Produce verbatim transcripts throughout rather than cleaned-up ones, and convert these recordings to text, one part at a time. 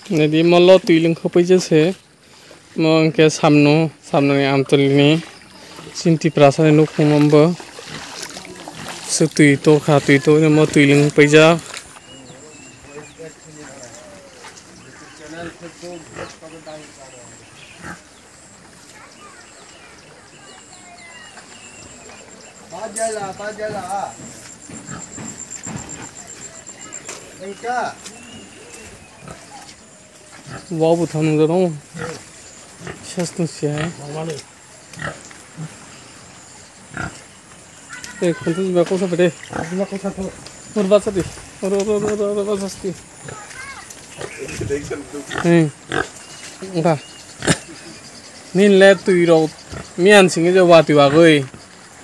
Nadi molo twi lwng khopoi jese. Mo hwnkhe samno, samnoni Amtwlini chini Tiprasani nukhung no bo. Se twi tokha, twi tokhe mo twi lwng paijak. Wow, bo thang nung jaro. Sas tong siya. Eh, khontu jiba kosa bede. Jiba kosa to. Or basa di. Or, or, or, or, or, basa di. Hmm. Engka. Nin le twi rok miyan singe je wati wagoi.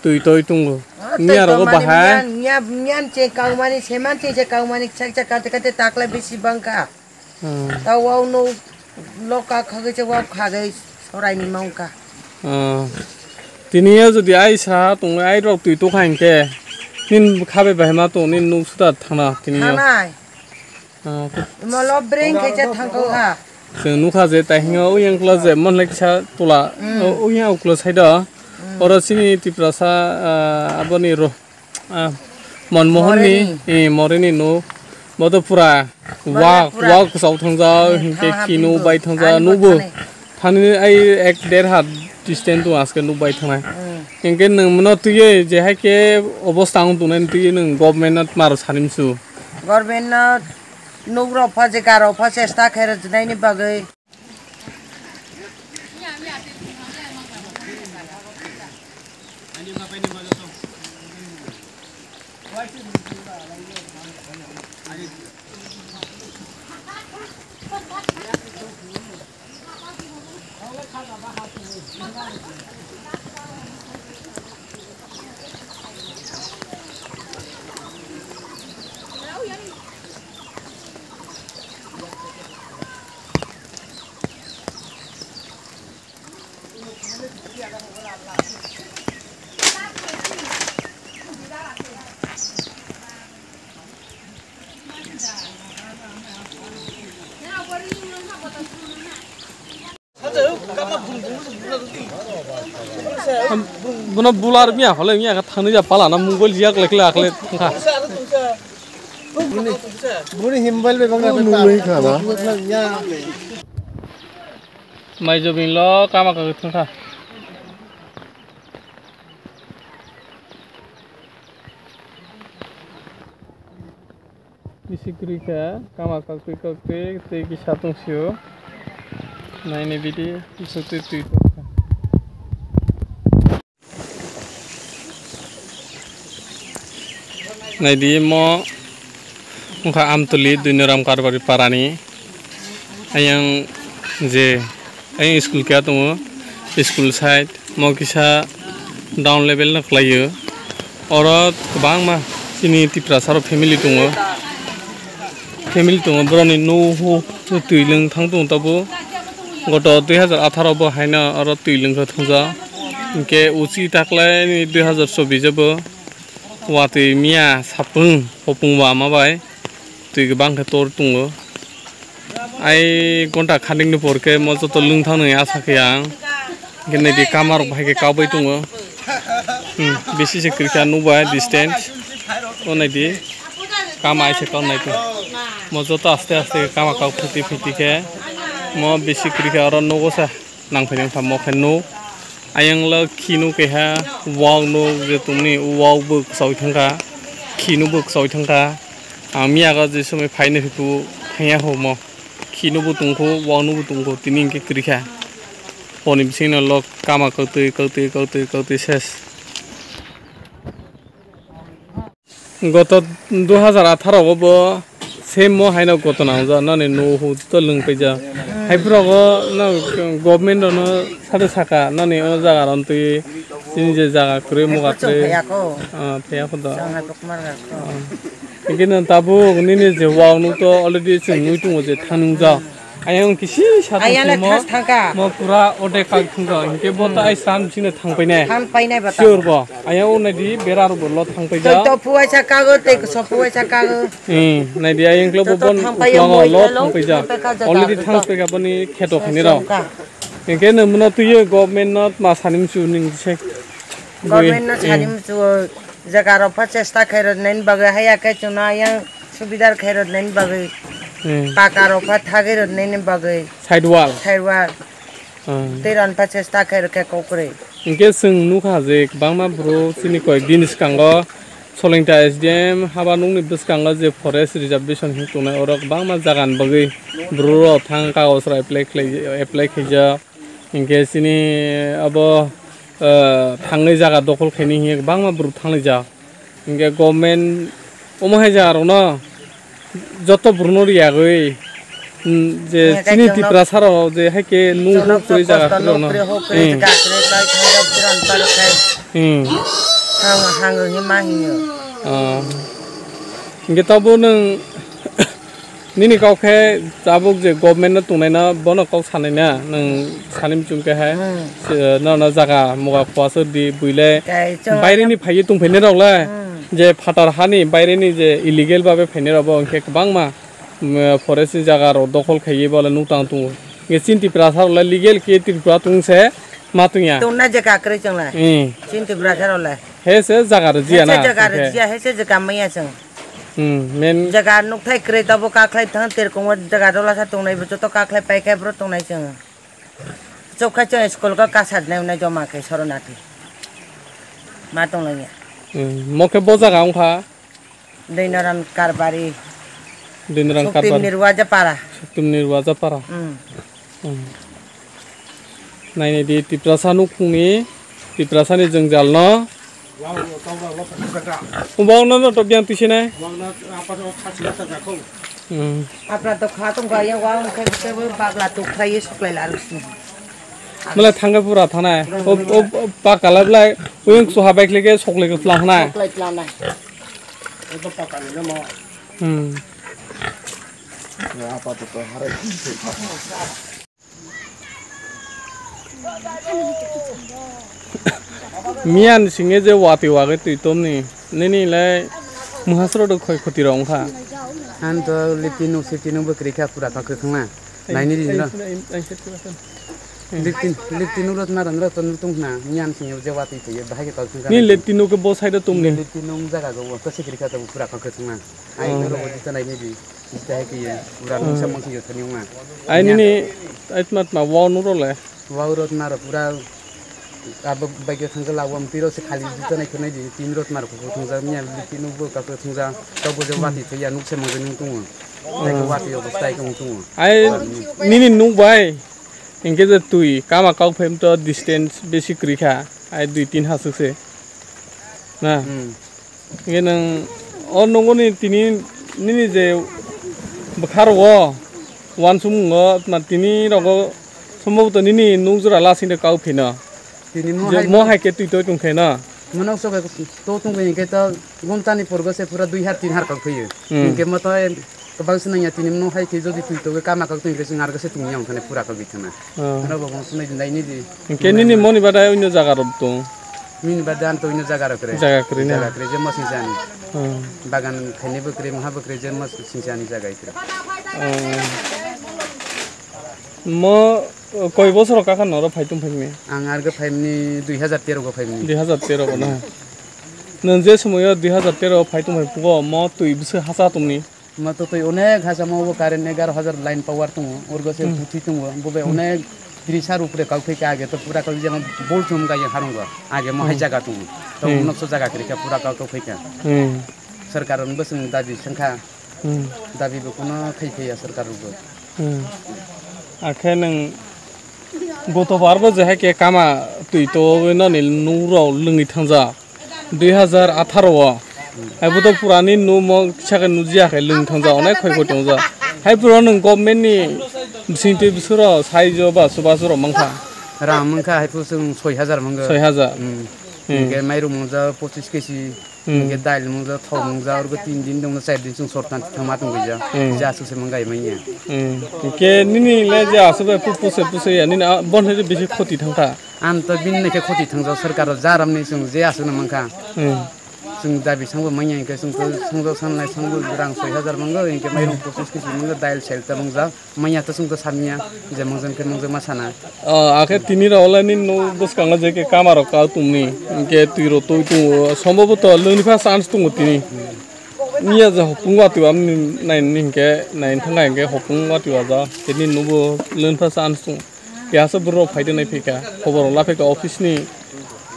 Twi toi tungo. Ah, miya twi rogo tongmani bahai. Miyan, miyan, miyan che kaumani, seman che che kaumani, chak chak kate kate takla bisi bangka. Hmm. Ta wao no loka khagwi che wao khagwi soraini mangka. Ah. Tini ya jodi ai sa tong ai rok twi tokha hinkhe nin khabe bahai ma tong nin nuk suda thana tini ya. Thanai. Ah. Molo brain khe che thangkho ha. Chwng nukha je tai hingo uyang kla je mon le kisa tula. Hmm. O, uyang uklo side o. Hmm. Oro chini Tiprasa, ah, aboni ro. Ah, Manmohanni, Morini. Eh, Morini no. Bo to pura Bo wak, pura wak kwchao thangjak, eh, hinkhe ha, ha, khino bini bai bo. Thangjak, ani nubo. Bo thani. Thani ai ek der hat distance to aske nuk bai thangnai. Hmm. Hinkhe nwng mano twiwi je hai khe obostha wng tongnai twiwi nwng government no tmaro sanimsu. Government no nuk rok pha je gar rok pha chesta khe rwjwnaini bagwi. Bono bular miya hole miya ka thangni ja pala na mungol jiyak lekle akle thangkha. Buni himbal be bang na nungwi kha ba. Mai jobin lo kama ka thangkha. Bisi kwrwi kha, kama kaktwi kaktwi tei kisa tong sio. Naini bidi, kisa twi twi tong kha. Naidi mo wngkha Amtwlwi Dwinoram Karbari parani. Ayang je, ayang school keha tongo, school side, mo kisa down level no khlaio. Oro kwbangma chini Tiprasa rok family tongo, family tongo, boroni nuhu twi lwng thang tongo tabuk. Goto dui hazar atharo bo haino oro twi lwng khe thungjak, hinkhe uchi taklaini dui hazar chobbish o bo watwi miya sapung hopung wama bai. Twi kwbang khe tor tongo. Ai gonta khanikni por khe mo joto lwng thang nai asa khe ang. Hinkhe naidi kama rok bahai khe kagwi tongo. Hmm, bisi se kwrwi kha nukbai distance. O naidi kama ai se kok nai tongo. Mo joto aste aste kama kok phiti phiti khe mo bisi kwrwi kha oro nugo sa. Nang phai nang tamo khe nuk. Ayang lo khinu keha wak nuk je tongni wak bo kwchai thangkha, khinu bo kwchai thangkha. Ang miya ga je somoi phaino hiku thangya ho mo. Khinu bo tongkho, wak nuk bo tongkho, tini hinkhe kwrwi kha. Honi bisingno lo kama kwtwi, kwtwi, kwtwi, kwtwi ses. Goto dui hazar atharo o bo same mo haino goto nang ja nani nuhu to lwng paija. Hmm. Hai phuru go no government no sade saka nani o jaga ron twi chini je jaga kwrwi muga kwrwi. Phaya ko. Ah, phaya ko do. Chang hai pokmar ga ko. Ah. Hinkhe no tabuk nini je wak nuk to already chwng nui tongo je thanung ja. Ayang kisi sa Ayang le thangsi mo, thas thangka. Mo pura ode kak thangka. Hinkhe bo ta ai sam sino thangpainai. Thangpainai bata. Sure bo. Ayang o nai di bera ro bo lo thangpaija. Tei to phuai sa kago, tei so phuai sa kago. Hmm, nai di ayang klo bo Joto bon thangpai uklongo mo lo ilo, thangpaija. Thangpai ka jata Already ulo. Thangpaika boni kheto khini rok. Thangka. Hinkhe no muno tuyo government no ma sani musu ning se. Government no Hmm. sani musu jaga rok pha chesta khai rok nai bagwi haya khe chuna yang subidar khai rok nai bagwi. Hmm. Paka rok pha thagwi rok nai bagwi. Side wall. Side wall. Hmm. Tei ron pha chesta khai rok khe kokrwi. Hinkhe chwng nukha je kwbangma bwrwi chini koi bini swkango Solingta S D M haba nukni bwskango je forest reservation hinwi tongnai, oro kwbangma jaga ni bagwi bwrwi rok thang kagoj rok apply khlai, apply khaijak. Hinkhe chini abo, ah, thangwi jaga dokhol khaini hinkhe kwbangma bwrwi thanglaijak. Hinkhe government omo hai jaga rokno joto bwrwino riyagwi, mm, je Hinkhe chini chwngno Tiprasa rok je hai khe nuk chwngno nuk kwrwi jaga kosto kwrwi nuk rokno. Kwrwi huk kwrwi Hmm. jaga kwrwi kai thai rok jiran paro khai. Hmm. Hang, hang hinma hinyo. Ah. Hinkhe tabuk nwng nini kok khe tabuk je government no tongnai no bono kok sanai na nwng sani muchung khe hai Hmm. se, no, no jaga muga khua so di buile Kai chwng baire ni phaiwi tongphai nai rok le. Hmm. Je phatar hani baireni je illegal babe phainai rok bo hinkhe kwbangma, mm, forest ni jaga rok dokhol khaiwi bo le nuk tang tongo. Hinkhe chini Tiprasa rok le legal khe Tripura tong se ma tong ya. Tongna je kakrwi chwng le. Hmm. Chini Tiprasa rok le. He se jaga rwjiya He se na, jaga hinkhe. Rwjiya, he se jaga maya chwng. Hmm, men. Jaga nukthai kwrwi tabuk kakhlai thang terkong o jaga dola sa tongnai bo joto kakhlai paikhe bro tongnai chwng. Chokha chwng school ko kasat nai unai joma khe Soronati. Ma tonglainai. Hmm, mo khe bo jaga wngkha? Dinaran Karbari. Dinaran Suktim Karbari. Nirwaja para. Suktim Nirwaja para. Hmm. Hmm. Naini di Tiprasa nukhungni, Tiprasani jwngjalno. Wow, no, tau, tau, tau, tau, tau. Bo no, no, to biang twi sinai. Wow, no, apa, no, khasi, khasi, khasi. Hmm. Apra to kha tong kha ya, wow, khe, khe, bagla to kha ye suklai la rusi. Mala thangka pura thanai. O, o, o, pa kala blai, uyang suha bai khlike, sokle ke plang nai. Suklai plang nai. Ito pa kali na mo. Hmm. Ya, apa to, to, harai. Miyan singe je wati wagwi twi tomni, nini le muhasro do khoi khoti rok wngkha. Ang to lipti nuk sipti nuk bwkrwi kha pura kha kwthwngma. Naini di no. Lipti, lipti nuk rot maran rot nuk tong khna. Miyan singe je wati twi bahai khe tong khna. Ni lipti nuk bo side tongni. Lipti nuk jaga go ko sikri kha to pura kha kwthwngma. Ai Oh. Norok bo jita nai nai di. Jita hai khe ye. Pura Oh. Nungsa mangsi yo thani wngma. Ai Nya. Nini ai tma tma wow nuro le. Wow rot maro pura abo bai khe thangkhe lawam tiro se khali jita nai khwnai di tin rot maro kho thungja miya lipti nuk bo ka kho thungja to bo je Hmm. Wati thaya nuk se mangsi nung tungo. Tai khe Oh. Wati yo bo tai khe ung tungo. Ai Wati. Nini nuk bai. Hinkhe je twi kama kok phaim to distance besi kwrwi kha. Ai dui tin hasuk se. Na. Hmm. Hinkhe nwng o nunguni tini nini je bwkha rogo wansukmung o tini rogo sombhoboto nini nung jora lasing de kau phino. Tini mo Je hai mo hai khe twi toi tong khe na. Mono sok to tong khe to gumtani purgo se pura dui har tin har kau phiyo. Hmm. Hinkhe mo to Kwbang se nangya tini mano hai khe jodi twi togwi kama kok twi khe chwng arga se tongya wngthane pura kok bithana. Oh. Ano bo bong sunai dindai ni di. Hinkhe nini moni badai onyo jaga rok tong? Nini badai ang to onyo jaga rok kwrwi. Jaga kwrwi na? Jaga kwrwi je mo singsa ani. Oh. Bagan khaini bo kwrwi, moha bo kwrwi je mo singsa ani jaga kwrwi. Oh. Mo koi bosor kakha noro phai tong phaimani? Ang arga phaimani dui hazar tero go phaimani. Dui hazar tero go na? Nwng je somoyo dui hazar tero phai tong phai phugo mo twi bwswk hacha tongni? Mo to twi onek hachamo bo current egaroh hajar line power tongo, urgo se Hmm. Puthi tongo, bo bai Hmm. Onek tris har upre kau thai kha age to pura kau jama bol chum ga yang harung ga age mo hai Hmm. Jaga tongo. To Hmm. Unokso jaga kwrwi kha pura kau to phai kha. Hmm. Sarkar on bwswng dabi sengkha. Hmm. Dabi bo kuno khai phai ya sarkar bo. Hmm. Akhe nwng goto bar bo je hai khe kama twi to noni nung rok lwngwi thangja. Dui hazar atharo o. Hai bo to purani numo kisa khe nujia khe lwng thangja, onek khoi khoi tongja. Hai puro nwng government ni bising twi bisuro saijo ba subaso rok mankha. Rang mankha hai puro chwng soi hajar mangkha. Soi hajar. Hmm. Hmm. Hinkhe mairum mangja pochis kesi. Hmm. Hingke dail mungja, thok mungja, orgo tin din dongno, char din chwng sortan thangma tongwi ja. Hmm. Je aswk se manggai manya. Hmm. Hingke nini le je aswk bai pu-, puse puse ya, nini a-, bon hai bisi khoti thangkha. Ang to bini naikhe khoti thangjak, sorkar o jaram ni chwng je aswk no mangkha. Hmm. Chwng dabi sangbo manya, hingke chwng to sangjo sanlai sangbo rang soi hajar mango, hingke mairung pochis kg mango, dail sel ta mangjak. Manya to chwng to samya, je mungjan khe mungjan ma sana. Ah, akhe tini rok le nini nuk bwskango je khe kama rok ka tumni, hingke twi rok twi tongo, somboboto lwngni pha chance tongo tini. Niya je hopung watwi amni naini hingke, naini thangkha hingke hopung watwi waja, tini nubo lwngni pha chance tongo. Keha se borok phai de nai phai kha, khobor rok la phai kha office ni,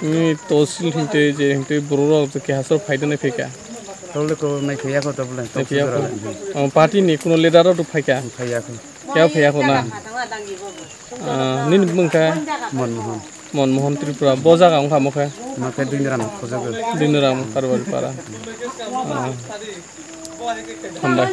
ni tosil hingtwi je hingtwi borok rok je keha se phai de nai phai kha. Tole ko nai phai ya ko to bole, to Nai phai ya ko. Sujara le. Oh, party ni kuno leader rok phai kha. Phai ya ko. Kya phai ya ko na? Ah, nini bumung kha? Mon Mohan. Mon Mohan Tripura. Bo jaga wng kha mo kha? Ma khe Dwiniram Khojago. Dwiniram Karwari Para. Ah. Hambai.